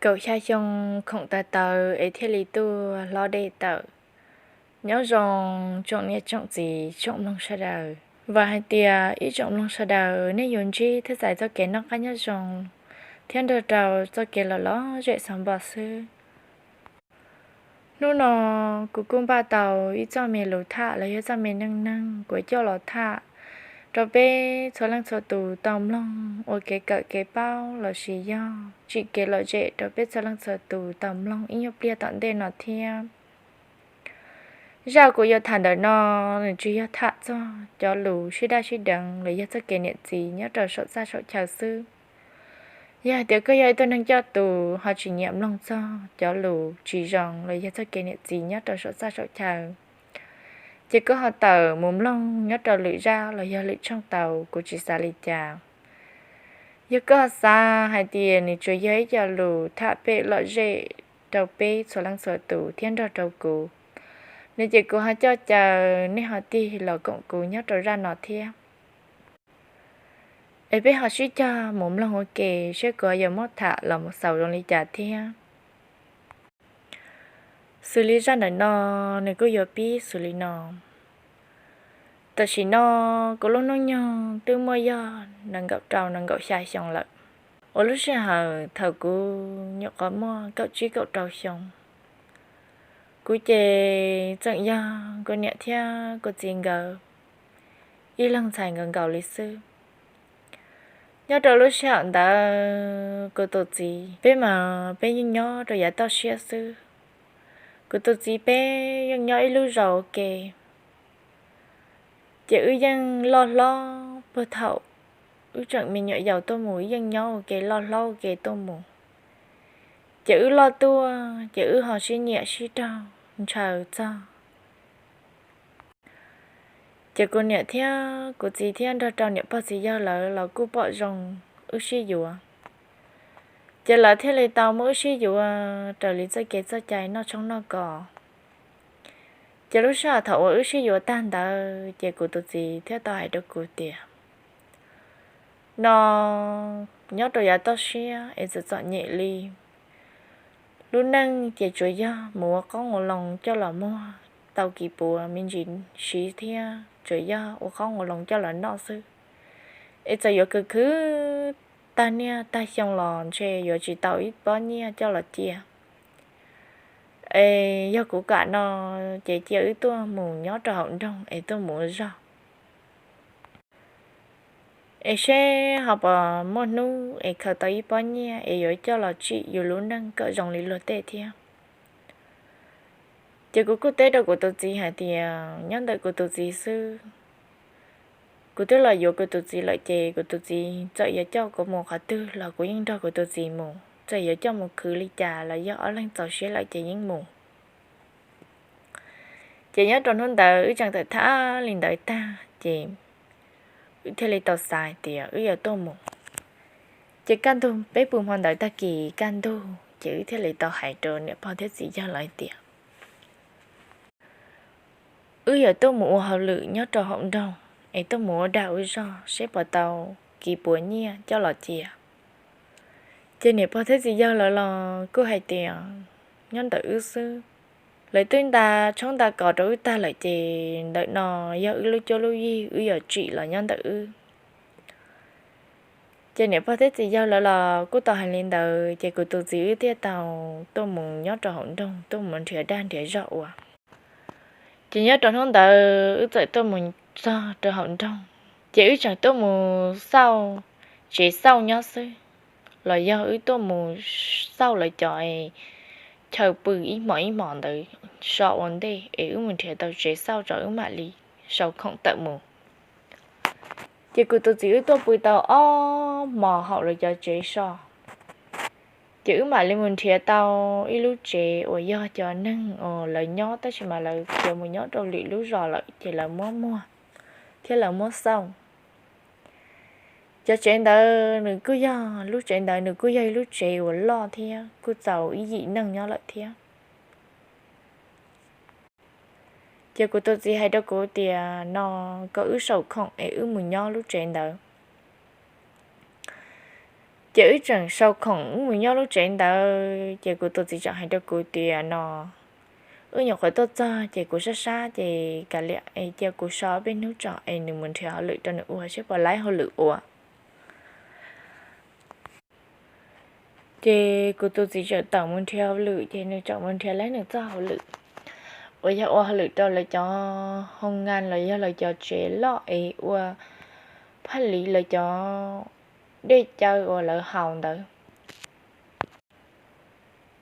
kaum xya xyoo khoom tawv tawv es thiaj li tuaj hlob dej tawm. Nyob zoo tsoom niam tsoom txiv tsoom mloog sawv daws. Vam hais tias ib tsoom mloog sawv daws nej yuav ntsib thiab txais txoj kev noj qab nyob zoo thiab nrog rau txoj kev lom lom zem xov npos xwb. Hnub no kuv kuj npaj tau ib txoj me lus tham los yog txoj me neej neeg kuv coj los tham rau peb txhua leej txhua tus tau mloog ua kev kawm kev paub lossis yog tsim kev lom zem rau peb txhua leej txhua tus tau mloog ib nyuag pliag tom ntej no thiab. Zaj kuv yuav tham ntawm no nws tsis yog tham txog cov lus sib daj sib deev los yog txoj kev niam txiv nyob rau saum txaj saum chaw xwb. Yog hais tias koj yog ib tug neeg coj tus ho tsis nyiam mloog txog cov lus tsis zoo los yog txoj kev niam txiv nyob rau saum txaj saum chaw, ces koj ho tawm mus mloog nyob rau lwm zaj los yog lwm tshooj tau kuv tsis xav li cas. Yog koj xav hais tias nws tsuas yog ib co lus tham pem lom zem rau peb txhua leej txhua tus thiab nrog rau kuv, nws ces kuv ho coj caw nej ho tig los koom kuv nyob rau zaj no thiab. Es peb ho sib cog mus mloog ua ke seb kuv yuav muab tham los mus xaus zoo li cas thiab. Xws li zaj ntawm no, nws kuj yuav pib xws li no. Tam sim no kuv lub hnub nyoog twb muaj yog nees nkaum rau nees nkaum xya xyoo lawm, uas lub sij hawm thaum kuv nyuam qhuav muaj kaum tsib kaum rau xyoo. Kuv ces tseem yog kuv niam thiab kuv txiv nkawd ib leeg ntxhais nkaus nkaus li xwb. Nyob rau lub sij hawm ntawd kuv tus txiv peb mas peb yeej nyob rau yav toj siab xwb. Kuv tus txiv peb yeej nyob ib lub zos ua ke, ces wb yeej loj hlob puag thaum wb tseem me nyuam yaus tuaj mus, wb yeej nyob ua ke loj hlob ua ke tuaj mus. Ces wb loj tuaj ces wb ho sib nyiam sib raug ntshaw txog. Ces kuv niam thiab kuv txiv thiab nrog rau niam pog txiv yawg lawv los kuj pom zoo wb sib yuav. Ces lawv thiaj li tau muab wb sib yuav raws li txoj kev txoj cai noj tshoob noj kos. Ces lub sij hawm thaum uas wb sib yuav tag ntawd ces kuv tus txiv thiaj tau hais rau kuv tias, no nyob rau yav toj siab es txom txom nyem li. Lub neej ces tsuas yog mus ua qoob ua loo coj los muag tau kis puav me ntsis siv thiab tsuas yog ua qoob ua loo coj los noj xwb. Es txawm yuav khwv khwv tag niaj tag xyoo los ntshe yuav tsis tau ib pob nyiaj coj los cia. Es yog kuv kam no ces cia wb tuaj mus nyob rau hauv nroog es tuaj mus ua zog, es seb ho puas muaj hnub es khaws tau ib pob nyiaj es yuav coj los tsim yus lub neej kom zoo li luag tej thiab. Ces kuv kuj teb rau kuv tus txiv hais tias nyob ntawm kuv tus txiv xwb. Kuv twb los yuav kuv tus txiv lawm ces kuv tus txiv txawm yuav coj kuv mus qhov twg los kuv yeej nrog kuv tus txiv mus, txawm yuav coj mus khwv li cas los yog ob leeg txaus siab lawm ces yeej mus. Ces nyob rau hnub ntawd wb tseem tawm thaj li ntawd tag ces wb thiaj li tau xav hais tias wb yuav tuaj mus. Ces kaj ntug peb pw hmo ntawd tag kis kaj ntug ces wb thiaj li tau hais rau niam pog thiab txiv yawg lawv hais tias wb yuav tuaj mus ua hauj lwm nyob rau hauv nroog es tuaj mus ua dag ua zog seb puas tau kis puav nyiaj coj los cia. Ces niam pog thiab txiv yawg lawv los kuj hais tias nyob ntawm wb xwb. Lawv twb nta tshoob nta kos rau wb tag lawm ces ntawm no yog wb lub cuab lub yig, wb yuav tsim los nyob ntawm wb. Ces niam pog thiab txiv yawg lawv los kuj tau hais li ntawd ces kuv tus txiv wb thiaj tau tuaj mus nyob rau hauv nroog tuaj mus nrhiav dag nrhiav zog ua. Ces nyob rau hnub ntawd wb txawm tuaj mus txog rau hauv nroog ces wb tseem tuaj mus xauj tsev xauj nyob xwb, los yog wb tuaj mus xauj lawv cov chaw pw ib hmos ib hmos ntawd so ua ntej es wb mus nrhiav tau tsev xauj tso wb mam li sau khoom tawm mus. Ces kuv tus txiv wb tuaj pw tau ob hmos hauv lawv cov tsev so, ces wb mam li mus nrhiav tau ib lub tsev uas yog cov neeg uas lawv nyob tab sis mas lawv khiav mus nyob rau lwm lub zos lawm ces lawv muab muag thiab lawv muab xauj. Cov tsev ntawd nws kuj yog, lub tsev ntawd nws kuj yog ib lub tsev uas loj thiab kuj txaus ib yim neeg nyob lawm thiab. Ces kuv tus txiv hais rau kuv tias no kom wb sau khoom es wb mus nyob lub tsev ntawd. Ces wb tseem sau khoom wb mus nyob lub tsev ntawd, ces kuv tus txiv tseem hais rau kuv tias no, wb nyuam qhuav tuaj txog ces kuv sab sab ces kav liam es cia kuv so peb hnub tso es nws mus nrhiav hauj lwm rau nws ua seb puas laib hauj lwm ua. Ces kuv tus txiv tseem tawm mus nrhiav hauj lwm, ces nws tseem mus nrhiav laib nws txoj hauj lwm uas yog ua hauj lwm rau lawv cov hoo ngas los yog lawv cov tsev loj es ua phaj liv lawv cov dej cawv uas lawv haus ntawd.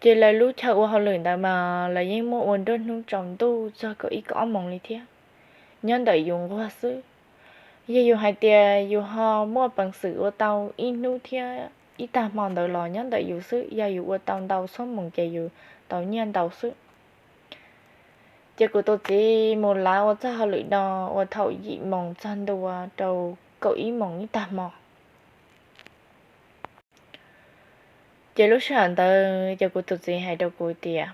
Ces lawv lub chaw ua hauj lwm ntawd mas lawv yeej muaj ua nruab hnub tsaus ntuj txog kaum ib kaum ob moos li thiab, nyob ntawm yus nquag xwb. Yog yus hais tias yus ho muaj peev xwm ua tau ib hnub thiab ib tag hmo ntawd los nyob ntawm yus xwb, yog yus ua tau ntau xuab moos ces yus tau nyiaj ntau xwb. Ces kuv tus txiv mus lav ua txoj hauj lwm no ua thaum yim moos txog ntua rau kaum ib moos ib tag hmo. Ces lub sij hawm ntawd ces kuv tus txiv hais rau kuv tias,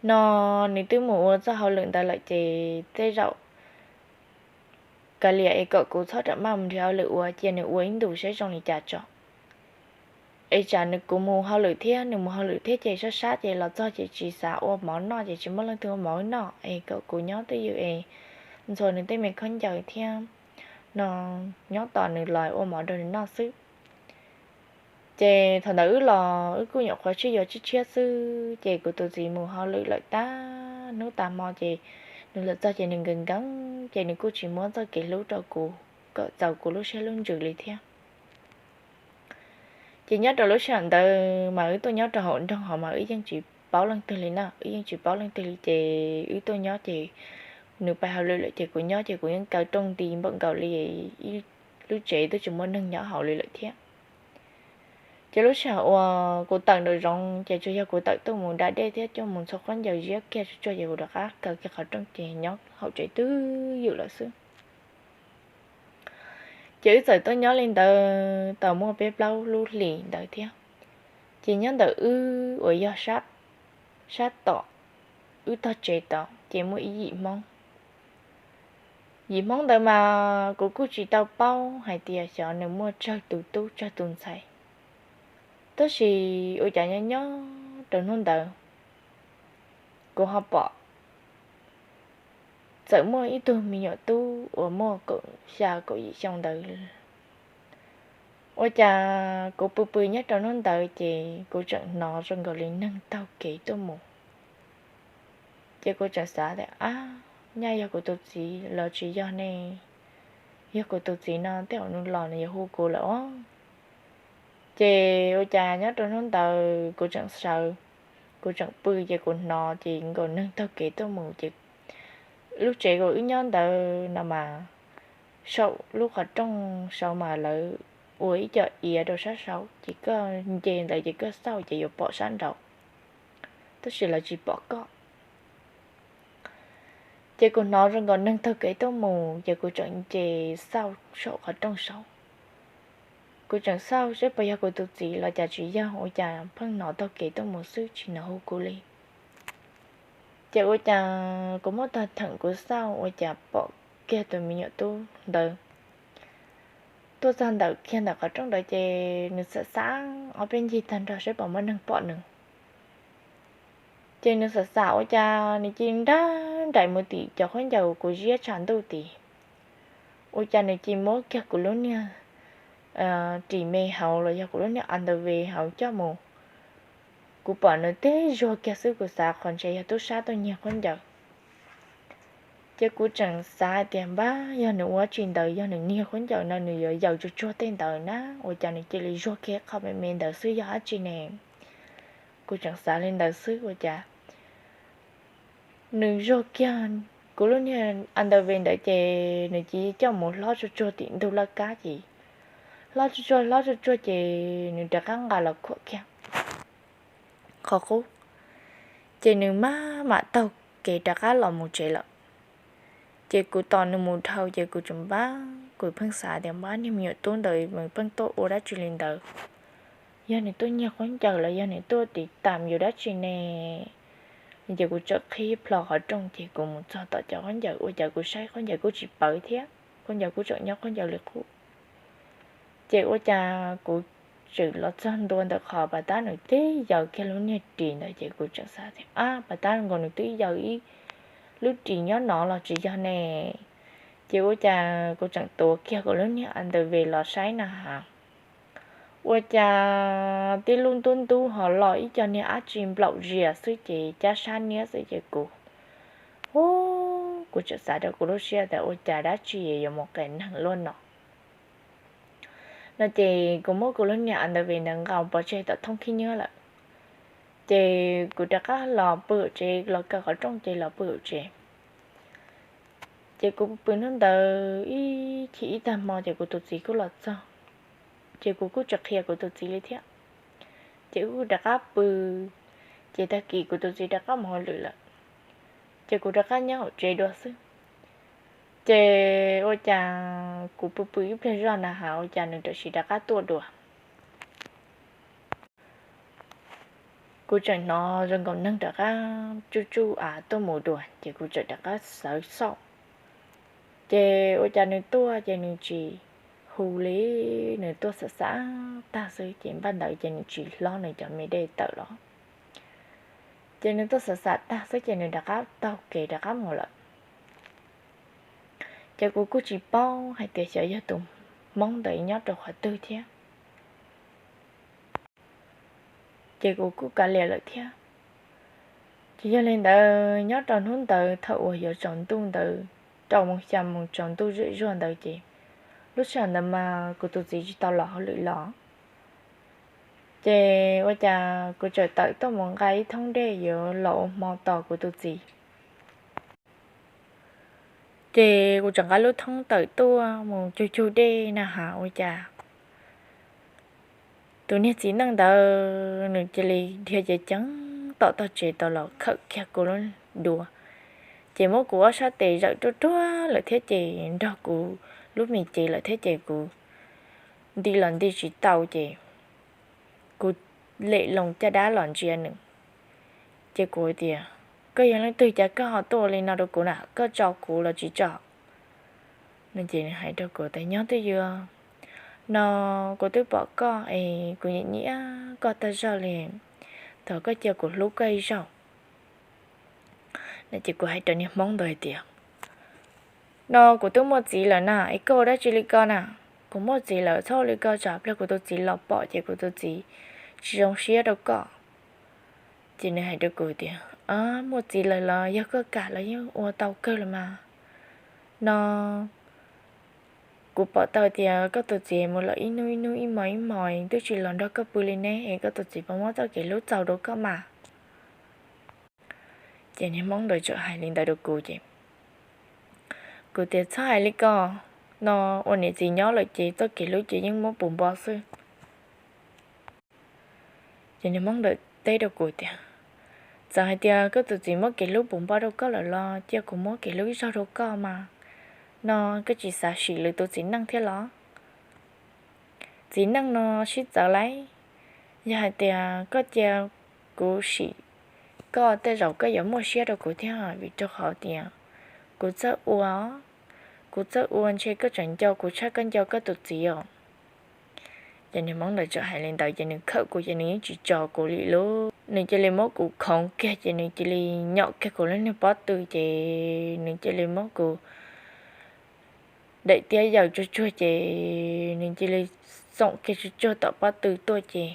no nws twb mus ua txoj hauj lwm ntawd lawm ces tej zaum kav liam es kom kuv txhob rawm maj mus nrhiav hauj lwm ua, cia nws ua ib ntus saib zoo li cas tso. Es tsam nws kuv mus hauj lwm thiab, nws mus hauj lwm thiab ces sab sab ces los txog ces tsis xav ua mov noj ces tsis muaj leej twg ua mov noj es kom kuv nyob twj ywm es ntxhua nws tej me khaub ncaws thiab no nyob tos nws los ua mov rau nws noj xwb. Ces thaum ntawd wb los wb kuj nyuam qhuav sib yuav tshiab tshiab xwb, ces kuv tus txiv mus hauj lwm lawm tag hnub tag hmo ces nws los txog ces nws nkees nkees ces nws kuj tsis muab txoj kev hlub rau kuv kom txaus kuv lub siab lub ntsws li thiab. Ces nyob rau lub sij hawm ntawd mas wb tuaj nyob rau hauv nroog hauv mas wb yeej tsis paub leej twg li na, wb yeej tsis paub leej twg li ces wb tuaj nyob ces nws pais hauj lwm lawm ces kuv nyob ces kuv yeej kaw rooj nti npaum nkaus li lub tsev twb tsis muaj neeg nyob hauv li lawm thiab. Ces lub sij hawm uas kuv tawm nraum zoov ces tsuas yog kuv tawm tuaj mus da dej thiab coj mus ntxhua khaub ncaws ziab kiag tsuag tsuag ces kuv rov qab kaw kiag qhov rooj ces nyob hauv tsev twj ywm lawm xwb. Ces wb txawm tuaj nyob li ntawd tau muaj peb plaub lub hlis ntawd thiab. Ces nyob ntawm wb uas yog sab tom wb tog tsev tod ces muaj ib yim Hmoob. Yim Hmoob ntawd mas kuv kuj tsis tau paub hais tias xyov nws muaj tsawg tus tub tsawg tus ntxhais, tab sis ua cas nyob nyob rau hnub ntawd kuv ho pom txawm muaj ib tug me nyuam tub uas muaj kaum xya kaum yim xyoo ntawd. Ua cas kuv pw pw nyob rau hnub ntawd ces kuv tseem hnov zoo nkaus li neeg taug kev tuaj mus. Ces kuv tseem xav tias, ab, nyaj yog kuv tus txiv los tsis yog ne? Yog kuv tus txiv no tej zaum nws los nws yuav hu kuv lawm os. Ces ua cas nyob rau hnub ntawd kuv tseem sawv, kuv tseem pw ces kuv hnov ces nkaus neeg taug kev tuaj mus ces lub tsev uas wb nyob ntawd no mas saum lub qhov rooj saud mas lawv ua ib co iav rau sab saud ces koj nce ntawd ces koj xauj ces yuav pom sab nraud, tab sis lawv tsis pom koj. Ces kuv hnov zoo nkaus neeg taug kev tuaj mus ces kuv tseem nce xauj saum qhov rooj saud. Kuv tseem xauj seb puas yog kuv tus txiv los cas tsis yog, ua cas pheej hnov taug kev tuaj mus xwb tsis hnov hu kuv li. Ces ua cas kuv muab tog theem kuv xauj ua cas pom kiag tus me nyuam tub ntawd tuaj txog ntawm kiag ntawm qhov rooj ntawd ces nws xam xam ob peb ncig tag nrho seb puas muaj neeg pom nws. Ces nws xam xam ua cas nws cia li nrab nraim mus tim cov khaub ncaws kuv ziab tshav ntuj tid. Ua cas nws cia li muab kiag kuv lub niag ris me hauv los yog kuv lub niag underwear hauv coj mus. Kuv pom nws tib zuag kiag xwb kuv xav qhov ntshe yog tub sab tuaj nyiag khaub ncaws. Ces kuv tseem xav hais tias npab yog nws ua dab tsi ntawd, yog nws nyiag khaub ncaws no nws yuav yaws tsuag tsuag tej ntawd na, ua cas nws cia li zuag kiag qhov me me ntawd xwb yog dab tsi ne? Kuv tseem xav li ntawd xwb ua cas nws zuag kiag kuv lub niag underwear ntawd ces nws cia li coj mus hlob tsuag tsuag tim ntug laj kab ces hlob tsuag tsuag hlob tsuag tsuag ces nws rov qab nqa los khuam kiag qhov qub, ces nws maj mam taug kev rov qab los mus tsev lawm. Ces kuv tos nws mus dhau ces kuv tseem npab, kuv pheej xav tias npab niag me nyuam tub ntawd nws pheej tuaj ua dab tsi li ntawd, yog nws tuaj nyiag khaub ncaws los yog nws tuaj tiv tam yus dab tsi ne? Ces kuv txawm qhib plho qhov rooj ces kuv mus txog tom cov khaub ncaws ua cas kuv saib khaub ncaws kuj tsis pawv thiab, khaub ncaws kuj tseem nyob khaub ncaws li qub. Ces ua cas kuv tseem los txog ntua ntawm qhov pas tab nws twb yaws kiag lub niag ris ntawd ces kuv tseem xav tias, ab, pas tab nkaus nws twb yaws ib lub ris nyob no los tsis yog ne. Ces ua cas kuv tseem tuav kiag kuv lub niag underwear los saib na has, ua cas tib lub ntub ntub ho los ib co niag dab tsi nplaum zias xwb ces cab sab niab xwb ces kuv, u, kuv tseem xav rau kuv lub siab tias ua cas dab tsi yuav mus qes neeg luaj no. No ces kuv muab kuv lub niag underwear ntawd nqaus pov tseg tom thoob khib nyiab lawm. Ces kuv rov qab los pw hauv tsev, los kaw qhov rooj ces los pw hauv tsev. Ces kuv pw hnub ntawd ib chim ib tag hmo ces kuv tus txiv kuj los txog, ces kuv kuj tsis qhia kuv tus txiv li thiab. Ces kuv kuj rov qab pw, ces tag kis kuv tus txiv rov qab mus hauj lwm lawm, ces kuv rov qab nyob hauv tsev dua xwb. Ces ua cas kuv pw pw ib pliag zoj na has ua cas nws tam sim rov qab tuaj dua. Kuv tseem hnov zoo nkaus neeg rov qab tsuj tsuj av tuaj mus dua ces kuv tseem rov qab sawv xauj. Ces ua cas nws tuaj ces nws tsis hu li, nws tuaj xam xam tag xwb ces npaj ntawd ces nws tsis hlob nws cov me dej tawm los. Ces nws tuaj xam xam tag xwb ces nws rov qab taug kev rov qab mus lawm. Ces kuv kuj tsis paub hais tias xyov yog tus hmoob ntawd nyob rau qhov twg thiab. Ces kuv kuj kav liam lawm thiab. Ces yog li ntawd nyob rau hnub ntawd thaum uas yuav tsaus ntuj ntawd, rau moos xya moos tsaus ntuj zem zuag ntawd ces lub sij hawm ntawd mas kuv tus txiv tsis tau los hauj lwm los. Ces ua cas kuv tseem tawm tuaj mus nqa ib thoob dej yuav los ua hmo tos kuv tus txiv. Ces kuv tseem nqa lub thoob tawm tuaj mus cug cug dej na has ua cas tus niag txiv neej ntawd nws cia li dhia ceev ceev tom tog tsev tau los khawm kiag kuv lub duav. Ces muab kuv ob sab tes zawm ruaj ruaj lawm thiab ces nrog kuv lub me cev lawm thiab ces kuv nti los nti tsis tau ces kuv lem loo caj dab los ntsia nws. Ces kuv tias, koj yog leej twg cas koj ho tuaj li no rau kuv na, koj tso kuv los tsis tso? No ces nws hais rau kuv tias nyob twj ywm no, kuv twb pom koj es kuv nyiam nyiam koj tag zog li, thov koj cia kuv hlub koj ib zaug. No ces kuv hais rau niag hmoob ntawd hais tias, no kuv twb muaj txiv lawm na es koj ua dab tsi li ko na? Kuv muaj txiv lawm txhob ua li ko tsam pliag kuv tus txiv los pom ces kuv tus txiv tsis zoo siab rau koj. Ces nws hais rau kuv tias, muaj txiv lawm los yog koj kam los yeej ua tau kawg los mas. No kuv pom tau tias koj tus txiv mus lawm ib hnub ib hnub ib hmos ib hmos twb tsis los nrog koj pw li ne es koj tus txiv puas muab txoj kev hlub txaug rau koj mas? Ces niag hmoob ntawd txawm hais li ntawd rau kuv ces kuv tias txhob hais li ko, no ua niam txiv nyob lawm ces txoj kev hlub ces yeej muab puv npo xwb. Ces niag hmoob ntawd teb rau kuv tias, txawm hais tias koj tus txiv muab kev hlub puv npo rau koj lawm los cia kuv muab kev hlub ib zaug rau koj mas. No koj tsis xav sim lwm tus txiv neej thiab los? Txiv neej no sib txawv lauj. Yog hais tias koj cia kuv sim koj tej zaum koj yuav muaj siab rau kuv thiab vim rau qhov tias kuv txawj ua, kuv txawj ua ntshe koj tseem nco kuv tshaj koj nco koj tus txiv os. Ces niag hmoob ntawd txawm hais li ntawd ces nws khawm kuv ces nws yeej tsis tso kuv li lauj. Nws cia li muab kuv khoov kiag ces nws cia li nyom kiag kuv lub niag pob tw ces nws cia li muab kuv daim tiab yaws tsuag tsuag ces nws cia li xoom kiag tsuag tsuag tom pob tw tuaj ces,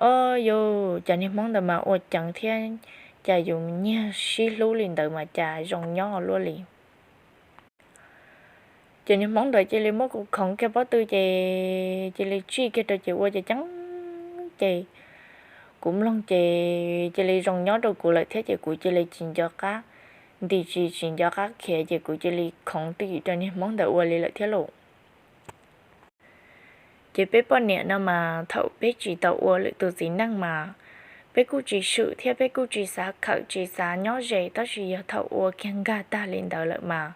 o, yus cov niag hmoob ntawd mas ua ceev thiab, cas yus nyiag sib hlub li ntawd mas cas zoo nyob luaj li. Ces niag hmoob ntawd cia li muab kuv khoov kiag pob tw ces cia li tsij kiag rau ces ua ceev ceev ces kuv mloog ces cia li zoo nyob rau kuv lawm thiab ces kuv cia li tsis nco qab nti tsis tsis nco qab khiav ces kuv cia li khoov twj ywm rau niag hmoob ntawd ua li lawm thiab lauj. Ces peb poj niam no mas thaum peb tsis tau ua lwm tus txiv neej mas peb kuj tsis swm thiab peb kuj tsis xav khawm tsis xav nyob ze tab sis yog thaum ua kiag nkag tag li ntawd lawm mas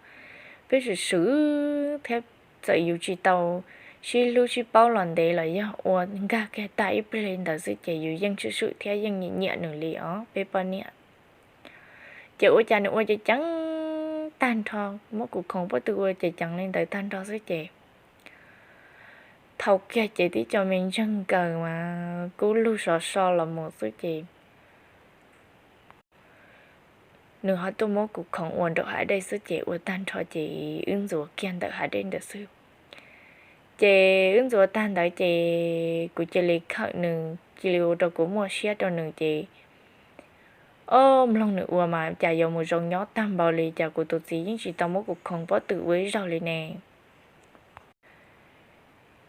peb swm swm thiab txawm yus tsis tau sib hlub sib paub los ntev los yog ua nkag kiag tag ib pliag li ntawd xwb ces yus yeej swm swm thiab yeej nyiam nyiam nws li os peb poj niam. Ces ua cas nws ua ceev ceev tag nrho, muab kuv khoov pob tw ua ceev ceev li ntawd tag nrho xwb ces thau kiag ces tib co me ntseeg nkaws mas kub lug sov so los mus xwb ces nws ho tuaj muab kuv khoov ua nraum hav dej xwb ces ua tag nrho ces wb ntxuav kiag ntawm hav dej ntawd xwb. Ces wb ntxuav tag ntawd ces kuv cia li khawm nws, cia li ua rau kuv muaj siab rau nws ces, o, mloog nws ua mas cas yuav mus zoo nyob tag npaum li, cas kuv tus txiv yeej tsis tau muab kuv khoov pob tw ua ib zaug li ne.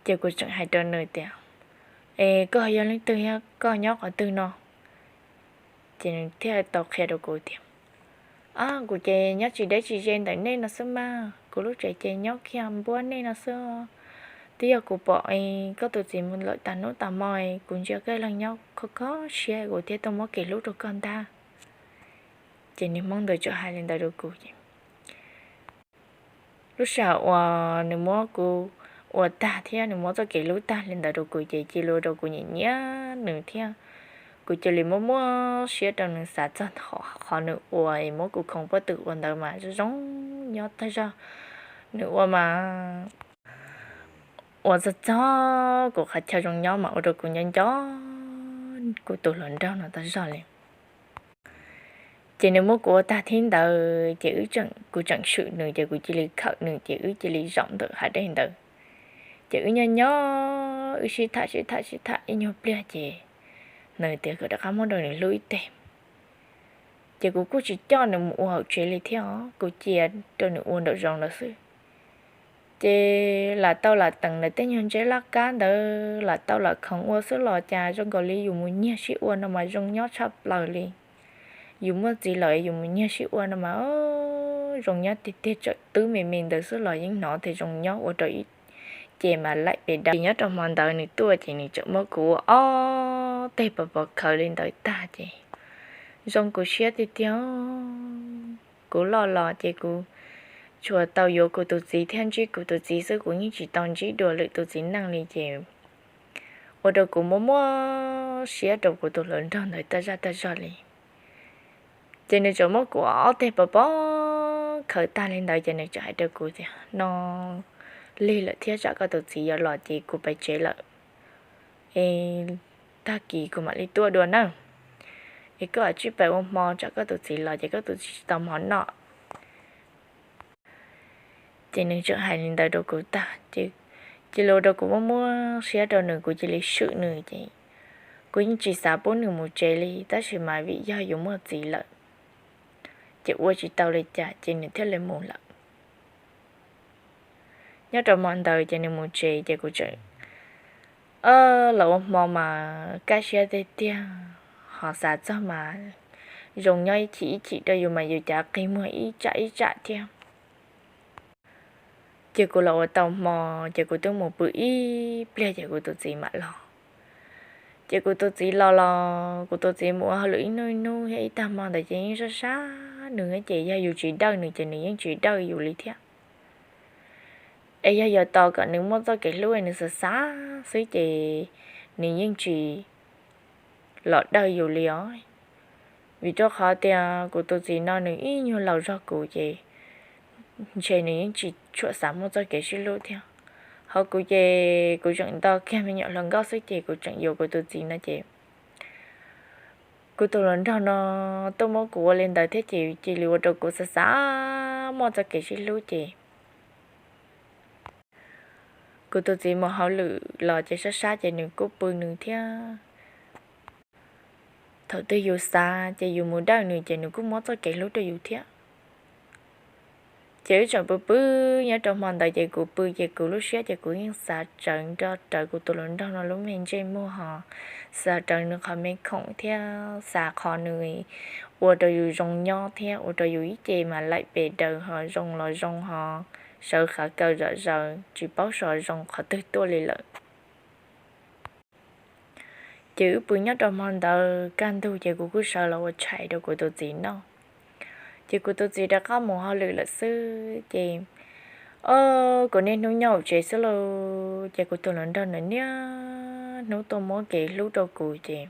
Ces kuv tseem hais rau nws tias, es koj yog leej twg thiab koj nyob qhov twg no? Ces nws thiaj tau qhia rau kuv tias, o, kuv ces nyob tsis deb tsis ze ntawm nej no xwb mas, kuv lub tsev ces nyob kiag npuab nej no xwb. Twb yog kuv pom koj tus txiv mus lawm tag hnub tag hmo, kuv ntsia koj leeg nyob kho kho siab kuv thiaj tuaj muab kev hlub rau koj ntag. Ces niag hmoob ntawd txawm hais li ntawd rau kuv ces lub sij hawm uas nws muab kuv ua tag thiab nws muab txoj kev hlub tag li ntawd rau kuv ces cia li ua rau kuv nyiam nyiam nws thiab. Kuv cia li muaj muaj siab rau nws, xav txog qhov nws ua es muab kuv khoov pob tw ua ntawd mas zoo zoo nyob tag zog. Nws ua mas ua txog txog kuv qhov chaw zoo nyob mas ua rau kuv nyob nco kuv tus hluas nraug no tag zog li. Ces nws muab kuv ua tag thib ntawd ces kuv tseem swm nws ces kuv cia li khawm nws ces wb cia li zaum ntawm hav dej ntawd. Ces wb nyob nyob wb sib tham sib tham sib tham ib nyuag pliag ces nws tias kom rov qab muab rau nws hlub ib teg. Ces kuv kuj tsis coj nws mus ua hauv tsev li thiab os, kuv cia rau nws ua nraum zoov ntawd xwb. Ces lam tau lam teem ntawm tej nyuag ntses laj kab ntawd lam tau lam khoov ua xwb los cas zoo nkaus li yus mus nyiag sib ua no mas zoo nyob tshaj plaws li. Yus muaj txiv lawm yus mus nyiag sib ua no mas zoo nyob tiag tiag, tsawm twb me me ntawd xwb los yeej hnov tias zoo nyob ua rau ib ce mas laim pes daws. Nyob rau hmo ntawd nws tuaj ces nws tseem muab kuv ua ob teg pov pov khawv li ntawd tag ces zoo kuv siab tiag tiag. Kuv loj los ces kuv tsuas tau yuav kuv tus txiv thiab ntsib kuv tus txiv xwb, kuv yeej tsis tau ntsib dua lwm tus txiv neej li ces ua rau kuv muaj muaj siab rau kuv tus hluas nraug ntawd tag zaj tag zog li. Ces nws tseem muab kuv ob teg pov pov khawv tag li ntawd ces nws tseem hais rau kuv tias, no lig lawm thiab, tsam koj tus txiv yuav los ces kuv pais tsev lawm, es tag kis kuv mam li tuaj dua na. Es koj tsij pais ua hmo, tsam koj tus txiv los ces koj tus txiv tsis tau hmo noj. Ces nws tseem hais li ntawd rau kuv tag ces cia li ua rau kuv muaj muaj siab rau nws, kuv cia li swm nws ces kuv yeej tsis xav pub nws mus tsev li tab sis mas vim yog yus muaj txiv lawm ces ua tsis tau li cas ces nws thiaj li mus lawm. Nyob rau hmo ntawd ces nws mus tsev ces kuv tseem los ua hmo mas kaj siab tiag tiag, ho xav txog mas zoo nyob ib chim ib chim rau yus mas yus cav qig muag ib tsam ib tsam thiab. Ces kuv los ua tau hmo ces kuv twb mus pw ib pliag ces kuv tus txiv mam los. Ces kuv tus txiv los los kuv tus txiv mus ua hauj lwm ib hnub ib hnub thiab ib tag hmo ntawd ces yeej sab sab nws ces yog yus tsis dawj nws ces nws yeej tsis dawj yus li thiab. Es yog yuav tos kom nws muaj txoj kev hlub nws xav xav xwb ces nws yeej tsis los dawj yus li os. Vim rau qhov tias kuv tus txiv no nws ib nyuag laus zog kuv ces ntshe nws yeej tsis tshua xav muaj txoj kev sib hlub thiab. Ho kuv ces kuv tseem nto kiag me nyuam hluas nkauj xwb ces kuv tseem yuav kuv tus txiv no ces kuv tus hluas nraug no tuaj muab kuv ua li ntawd thiab ces cia li ua rau kuv xav xav muaj txoj kev sib hlub ces kuv tus txiv mus hauj lwm los ces sab sab ces nws kuj pw nws thiab. Thaum twg yus xav ces yus mus dawj nws ces nws kuj muab txoj kev hlub rau yus thiab. Ces wb tseem pw pw nyob rau hmo ntawd ces kuv pw ces kuv lub siab ces kuv yeej xav rawv nrog rawv kuv tus hluas nraug no lub me ntsej muag ho xav rawv nws qhov me khoom thiab xav qhov nws ua rau yus zoo nyob thiab ua rau yus ib ce mas laim pes daws ho zoo los zoo ho sawv qhov kaw zom zaws tsis paub so zoo qhov twg tuaj li lawm. Ces wb pw nyob rau hmo ntawd kaj ntug ces kuv kuj sawv los ua tshais rau kuv tus txiv noj. Ces kuv tus txiv rov qab mus hauj lwm lawm xwb ces, o, kuv niaj hnub nyob hauv tsev xwb lauj. Ces kuv tus hluas nraug nws niaj hnub tuaj muab kev hlub rau kuv ces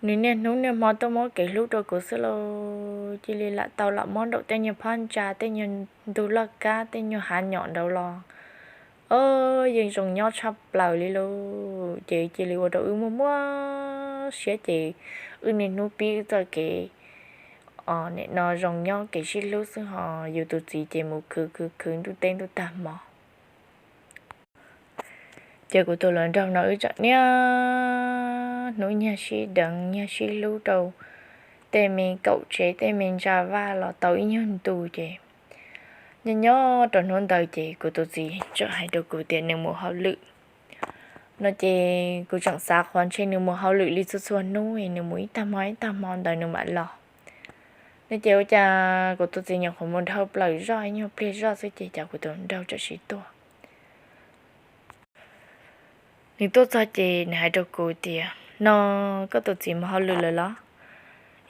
Nws niaj hnub niaj hmo tuaj muab kev hlub rau kuv xwb lauj. Cia li lam tau lam mob nraum tej nyuag phab ntsa, tej nyuag ntug loj kab, tej nyuag hav nyom nraud los, yeej zoo nyob tshaj plaws li lauj. Ces cia li ua rau wb muaj muaj siab ces wb niaj hnub pib wb txoj kev, o, nim no zoo nyob kev sib hlub xwb ho yus tus txiv ces mus khwv khwv khwv ntuj teb ntuj tag hmo. Ces kuv tus hluas nraug no wb tseem niaj hnub nyiag sib deev nyiag sib hlub rau tej me kaum tsev tej me ntsa vaj los tau ib nyuag ntu ces nyob nyob rau hnub ntawd ces kuv tus txiv tseem hais rau kuv tias nws mus hauj lwm no ces kuv tseem xav qhov ntshe nws mus hauj lwm li txhua txhua hnub es nws mus ib tag hmo ib tag hmo ntawd nws mam los no ces ua cas kuv tus txiv nyuam qhuav mus dhau plaws zoj ib nyuag pliag zoj xwb ces cas kuv tus hluas nraug tseem sib tuaj. Nws tuaj txog ces nws hais rau kuv tias, no, koj tus txiv mus hauj lwm lawm los?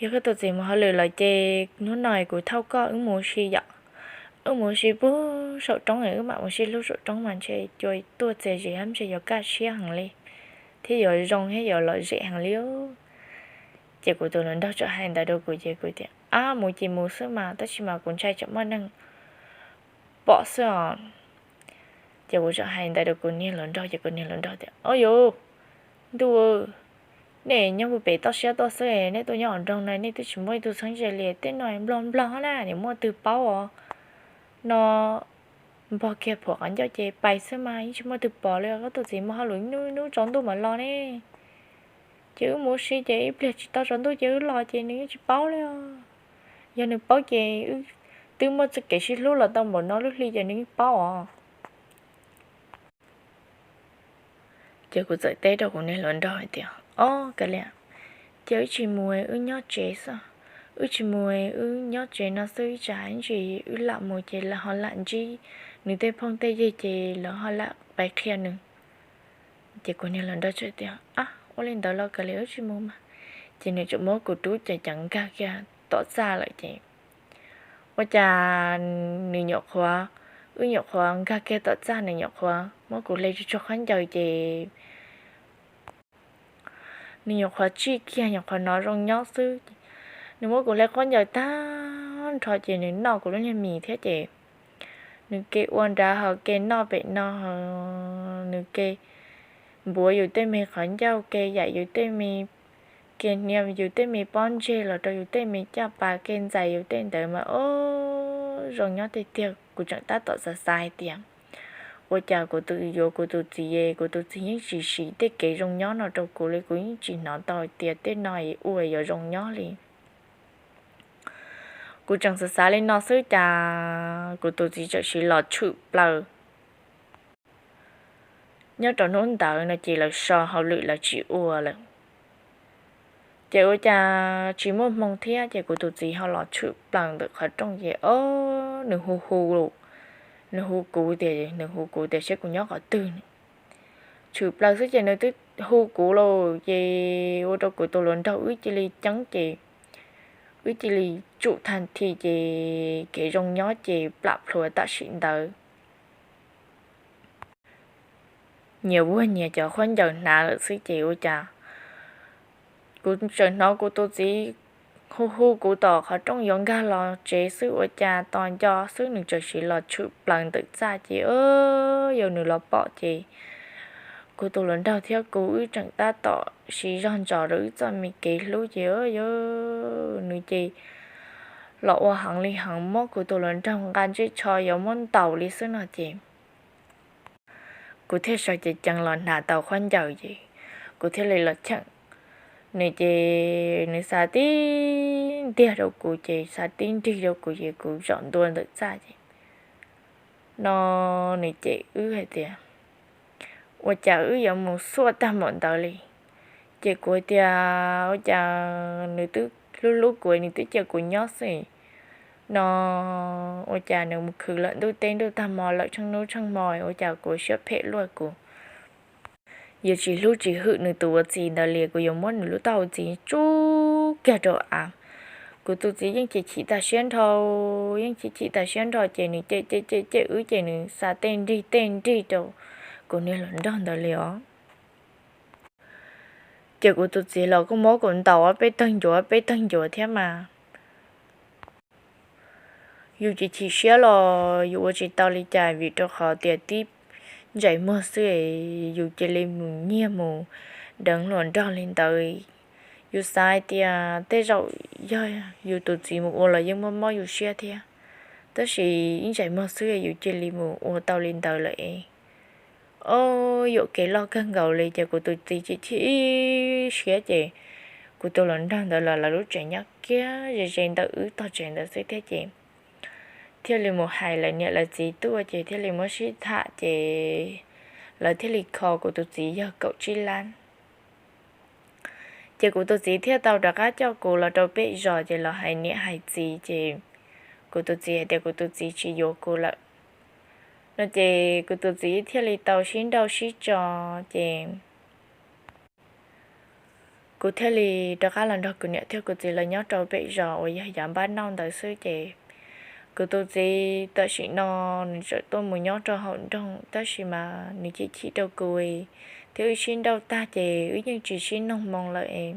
Yog koj tus txiv mus hauj lwm lawm ces hnub no kuv thauj koj wb mus ua si yom. Wb mus ua si puag saum roob es wb mam mus sib hlub saum roob mas ntshe cua tuaj txias zis hab ntshe yuav kaj siab heev li thiab yuav zoo thiab yuav lom zem heev li. Ces kuv tus hluas nraug tseem hais ntawd rau kuv ces kuv tias, ab, mus ces mus xwb mas tab sis mas kuv ntshai tsam muaj neeg pom xwb os. Ces kuv tseem hais ntawd rau kuv niag hluas nraug ces kuv niag hluas nraug tias, o yus, ntuj, nej nyob puag pem toj siab tuaj xwb nej tuaj nyob hauv nroog no nej twb tsis muaj ib tug txheeb ze li, tej no nplog nplog na nim muaj twg paub os. No npog kiag phuam qhov ncauj ces pais xwb mas yeej tsis muaj twg pom li os. Koj tus txiv mus hauj lwm ib hnub tsaus ntuj mam los ne. Ces wb mus ua si ces ib pliag tsis tau tsaus ntuj ces wb los ces nws yeej tsis paub li os. Yog nws paub ces twb muaj txoj kev sib hlub los tau npaum no lub hli ces nws yeej paub os. Ces kuv txawm teb rau kuv niag hluas nraug hais tias, o, kav liam, ces wb tsis mus, wb nyob tsev xwb. Wb tsis mus, wb nyob tsev no xwb ib tsam ntsis wb lam mus ces lawv ho lam ntsib nws tej phooj tej ywg ces lawv ho lam pais qhia nws. Ces kuv niag hluas nraug txawm tias, ab, ua li ntawd los kav liam wb tsis mus mas. Ces nws tseem muab kuv rub ces cov nkag kiag tom txaj lawm ces ua cas nws nyuam qhuav, wb nyuam qhuav nkag kiag tom txaj nws nyuam qhuav muab kuv hle tsuag tsuag khaub ncaws ces nws nyuam qhuav tsij kiag nyuam qhuav hnov zoo nyob xwb. Nws muab kuv hle khaub ncaws tag nrho ces nws noj kuv lub niag mis thiab ces nws ke ua nrad ho ke noj pem no, nws ke npuav yus tej me qhov ncauj, ke yaim yus tej me, ke hnia yus tej me pob ntseg los rau yus tej me caj pas, ke ntxais yus tej ntawd mas o, zoo nyob tiag tiag. Kuv tseem tab tom xav xav hais tias ua cas kuv tus, yuav kuv tus txiv es kuv tus txiv yeej tsis siv tej kev zoo nyob no rau kuv li, kuv yeej tsis hnov tau hais tias tej no es ua yuav zoo nyob li. Kuv tseem xav xav li no xwb cas kuv tus txiv txawm siv los tshwm plaws. Nyob rau hnub ntawd no ces lawv so hauj lwm lawv tsis ua lawm. Ces ua cas tsis muaj hmoo thiab ces kuv tus txiv ho los tshwm plaws ntawm qhov rooj ces o, nws hu hu, nws hu kuv tias, nws hu kuv tias saib kuv nyob qhov twg. Tshwm plaws xwb ces nws twb hu kuv lawm ces ua rau kuv tus hluas nraug wb cia li ceeb ces wb cia li tsum thaj thi ces kev zoo nyob ces plam plhuav tam sim ntawd. Nyias vuag nyias cov khaub ncaws hnav lawm xwb ces ua cas kuv tseem hnov kuv tus txiv hu hu kuv tom qhov rooj yuav nkag los tsev xwb ua cas tos nco xwb nws txawm siv los tshwm plaws ntawm txaj ces yog nws los pom ces kuv tus hluas nraug thiab kuv wb tseem tab tom siv zog ntsos rau wb txoj me kev hlub ces yog nws ces los ua heev li heev muab kuv tus hluas nraug nqa ntsej tsho yuav muab ntaus li xwb no ces kuv thiaj sawv ceev ceev los hnav tau khaub ncaws ces kuv thiaj li los cheem nws ces nws xa tib ntiag rau kuv ces xa tib nrig rau kuv ces kuv zaum ntua ntawm txaj ces no nws cem wb hais tias ua cas wb yuav mus xuaj tag npaum ntawd li. Ces kuv hais tias ua cas nws twb hlub hlub kuv nws twb cia kuv nyob xwb no ua cas nws mus khwv lawm ntuj teb ntuj tag hmo lawm tsheej hnub tsheej hmo ua cas kuv siab phem luaj kuv yuav tsis hlub tsis hwm nws tus ua txiv ntawd li kuv yuav muab nws lub taub hau txiv tsub kiag rau av. Kuv tus txiv yeej chim chim tas siab nrho, yeej chim chim tas siab nrho ces nws cem cem cem cem wb ces nws xa tej nrig tej nrig rau kuv niag hluas nraug ntawd li os. Ces kuv tus txiv los kuj muab kuv ntaus ob peb tawg ncuav peb tawg ncuav thiab mas yus chim chim siab los yus ua tsis tau li cas vim rau qhov tias tib ntsais muag xwb es yus cia li mus nyiag mus deev hluas nraug li ntawd. Yus xav hais tias tej zaum yog yus tus txiv mus ua los yeej muaj mob yus siab thiab, tab sis ib ntsais muag xwb yus cia li mus ua tau li ntawd lawm es, o, yuam kev loj kawg nkaus li. Ces kuv tus txiv chim chim siab ces kuv tus hluas nraug ntawd los lawv lub tsev nyob kiag ze ze ntawm wb tog tsev ntawd xwb thiab ces thiaj li mus hais lawv niam lawv txiv tuaj ces thiaj li muab sib tham ces lawv thiaj li kho kuv tus txiv yog kaum tsib lab. Ces kuv tus txiv thiaj tau rov qab coj kuv los rau pem zos ces los hais niam hais txiv ces kuv tus txiv hais tias kuv tus txiv tsis yuav kuv lawm no ces kuv tus txiv thiaj li tau sib nrauj sib tso ces kuv thiaj li rov qab los nrog kuv niam thiab kuv txiv lawv nyob rau pem zos uas yog yav npab nauj ntawd xwb ces kuv tus txiv tam sim no nws tseem tuaj mus nyob rau hauv nroog tab sis mas nws chim chim rau kuv thiab wb sib nrauj tag ces wb yeej tsis sib noog moo lawm es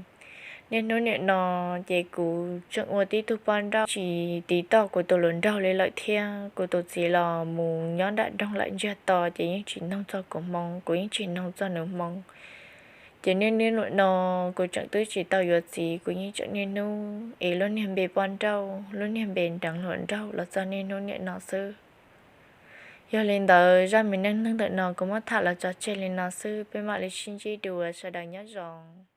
niaj hnub niam no ces kuv tseem ua tib tug poj nrauj tsis tiv toj kuv tus hluas nraug li lawm thiab kuv tus txiv los mus nyob nram nroog lawm ntsiag to ces yeej tsis noog txog kuv hmoo, kuv yeej tsis noog txog nws hmoo. Ces niaj hnub niam no kuv tseem twb tsis tau yuav txiv, kuv yeej tseem niaj hnub es lub niag npe poj nrauj, lub niag npe deev hluas nraug los txog niaj hnub niam no xwb. Yog li ntawd zaj me neej neeg ntawm no kuv muab tham los tso tseg li no xwb, peb mam li sib ntsib dua, sawv daws nyob zoo.